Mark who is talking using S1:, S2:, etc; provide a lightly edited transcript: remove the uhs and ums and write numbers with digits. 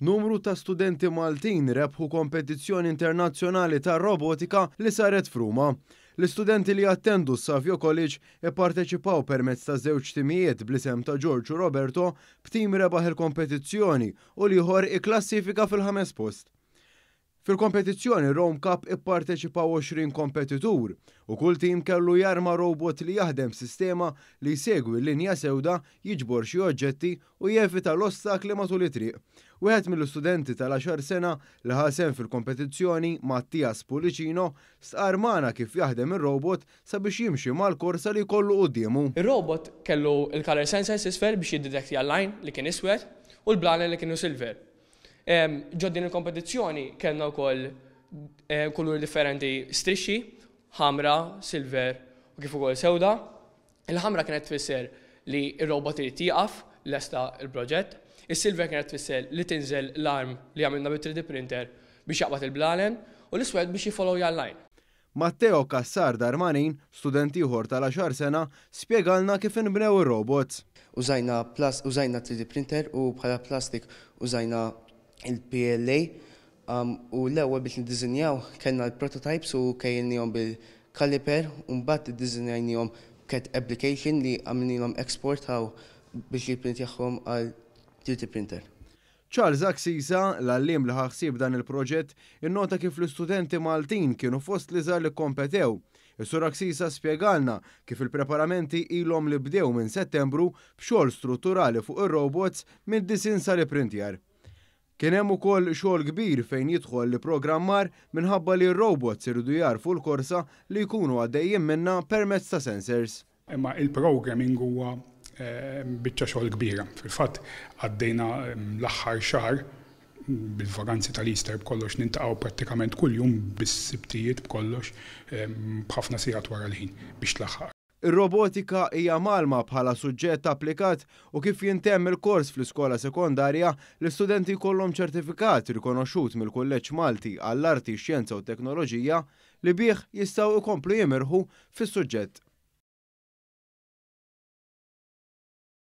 S1: Numru ta' studenti Maltin rebħu kompetizzjoni internazzjonali ta' robotika li saret f'Ruma. L-istudenti li jattendu s-Savio College ipparteċipaw permezz ta' żewġ timijiet bl-isem ta' George u Roberto, b'tim rebaħ il-kompetizzjoni u l-ieħor ikklassifika fil-ħames post. Fil-kompetizzjoni Rome Cup ipparteċipaw 20 kompetitur u kull tim kellu jarma robot li jaħdem sistema li jsegwi linja sewda, jiġbor xi oġġetti u jevita l-ostakli matul it-triq. Wieħed mill-istudenti tal-10 sena li ħa sehem fil-kompetizzjoni, Mattias Pulicino, stqarr magħna kif jaħdem ir-robot sabiex jimxi mal-korsa li jkollu quddiemu.
S2: Ir-robot kellu l-color sensors isfel biex jiddetektja l-line li kien iswed u l-blalen li kienu silver. Ġo din il-kompetizzjoni kellna wkoll kulur differenti strixxi, ħamra, silver u kif ukoll sewda. Il-ħamra kienet tfisser li r-robot irid jieqaf, lesta l-proġett. Is-silver kienet tfisser li tinżel l-arm li għamilna bit-3D printer biex jaqbad il-blalen u l-iswed biex jiffollowja l-line.
S1: Matteo Cassar Darmanin, student ieħor tal-għaxar sena, spjegalna kif inbnew ir-robots.
S3: Użajna plas użajna 3D printer u bħala plastik użajna il-PLA u l-ewwel biex niddiżinjaw kellna l-prototypes u kejjilnihom bil-caliper u mbagħad iddiżinjajnihom CAD application li għamilnilhom export hawn biex jipprintjahom għal 3D printer.
S1: Charles Axisa, l-għalliem li ħa ħsieb dan il-proġett, innota kif l-istudenti Maltin kienu fost l-iżgħar li kkompetew. Is-Sur Axisa spjegalna kif il-preparamenti ilhom li bdew minn Settembru b'xogħol strutturali fuq ir-robots mid-disinn sal-ipprintjar. Kien hemm ukoll xogħol kbir fejn jidħol l-ipprogrammar minħabba li r-robots iridu jagħrfu l-korsa li jkunu għaddejjin minnha permezz ta' sensors.
S4: Imma il-programming huwa biċċa xogħol kbira. Fil-fatt għaddejna l-aħħar xahar bil-vaganzi tal-Easter b'kollox niltaqgħu prattikament kuljum bis-Sibtijiet b'kollox b'ħafna sigħat wara l-ħin biex tlaħħaq.
S1: Ir-robotika hija mgħallma bħala suġġett applikat u kif jintemm il-kors fl-iskola sekondarja, l-istudenti jkollhom ċertifikat rikonoxxut mill-Kulleġġ Malti għall-Arti, Xjenza u Teknoloġija li bih jistgħu jkomplu jimirħu fis-suġġett.